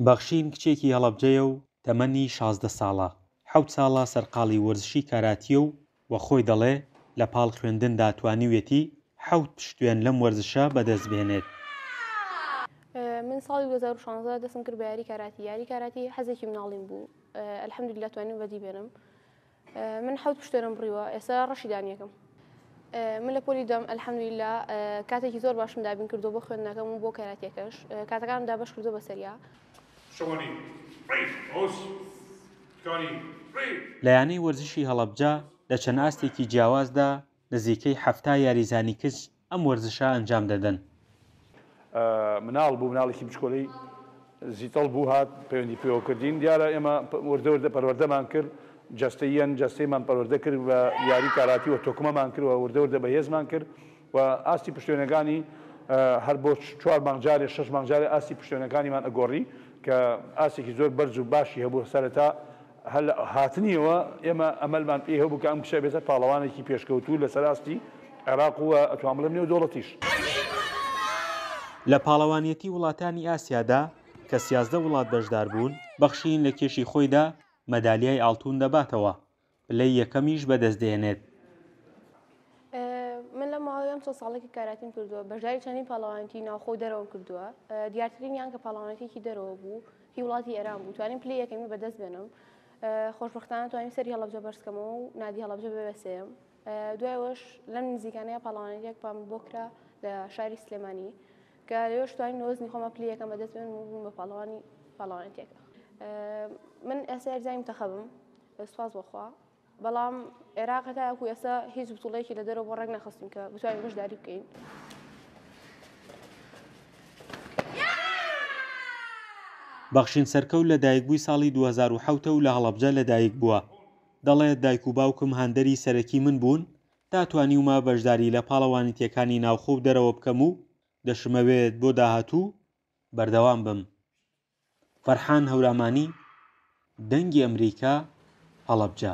بەخشین کچێکی هەڵەبجەیە و تەمەنی 16 ساڵە، حەوت ساڵە سەرقاڵی وەرزشی کاراتییە و و خۆی دەڵێ لە پاڵ خوێندندا توانیویەتی حەوت پشتوێن لەم وەرزشە بەدەست بهێنێت. من ساڵی 2016 دەستم کرد بە یاری کاراتی، یاری کاراتی حەزێکی مناڵیم بوو، الحمدللە توانیم بەدی بێنم. من حەوت پشتێنم بڕیوە ئێستا ڕەشی دانیەکەم. من لە پۆلی دەم الحمدللە کاتێکی زۆر باشم دابین کردو بۆ خوێندنەکەم و بۆ کاراتیەکەش کاتەکانم دابەش کردو بەسەریا. لە یانەی وەرزشی هەڵەبجە لە چەند ئاستێکی جیاوازدا نزیکەی 70 یاریزانی کچ ئەم وەرزشە ئەنجام دەدەن. مناڵ بوو، مناڵێکی بچکۆلەی زیتەڵ بوو، هات پەیوەندی پێوە کردین، دیارە ئێمە وردە وردە پەروەردەمان کرد، جەستەییەن جەستەیمان پەروەردە کرد بە یاری کاراتی و تۆکمەمان کرد و وردە وردە بەهێزمان کرد و ئاستی پشتێنەکانی هەر بۆ چوار مانگ جارێ شەش مانگ جارێ ئاستی پشتێنەکانیمان ئەگۆڕی کە ئاستێکی زۆر بەرز و باشی هەبوو سەرەتا هەر لە هاتنیەوە ئێمە ئەمەلمان پێی هەبوو کە ئەم کچە بێتە پاڵەوانێکی پێشکەوتوو لەسەر ئاستی عێراق و ئەتوانم بڵێم نێودەوڵەتیش. لە پاڵەوانیەتی وڵاتانی ئاسیادا کە 13 وڵات بەشداربوون، بەخشین لە کێشی خۆیدا مەدالیای ئاڵتون دەباتەوە، پلەی یەکەمیش بەدەستدێنێت. من لە ماوەی ئەم چەند ساڵێکی کاراتیم کردووە بەشداری چەندین پاڵەوانێتی ناوخۆ و دەرەوەم کردووە دیارترینیان کە پاڵەوانێتیەکی دەرەوە بوو هی وڵاتی ئێران بوو توانیم پلەی یەکەمی بەدەست بێنم خۆشبەختانە توانیم سەری هەڵەبجە بەرزکەمەوە و نادی هەڵەبجە بێ سێیەم دوای ئەوەش لەم نزیکانەیە پاڵەوانێتیەک پام بۆ کرا لە شاری سلێمانی کە لەوێش توانیم لە وەزنی خۆمە پلەی یەکەم بەدەست بێنم و بووم بە پاڵەوانی پاڵەوانێتیەکە من ئێستا یاریزانی منتەخەبم سوپاس بۆ خوا بەڵام عێراق هەتاکو ئێستا هیچ بتوڵێکی لە دەرەوە بۆ ڕێک نەخستین کە بتوانین بەشداری بکەین. بەخشین سەرکەوت لە دایکبووی ساڵی 2007 و لە هەڵەبجە لەدایک بووە، دەڵێت دایک و باوکم هاندەری سەرەکی من بوون تا توانیومە بەشداری لە پاڵەوانیتیەکانی ناوخۆ و دەرەوە بکەم و دەشمەوێت بۆ داهاتوو بەردەوام بم. فەرحان هەورامانی، دەنگی ئەمریکا، هەڵەبجە.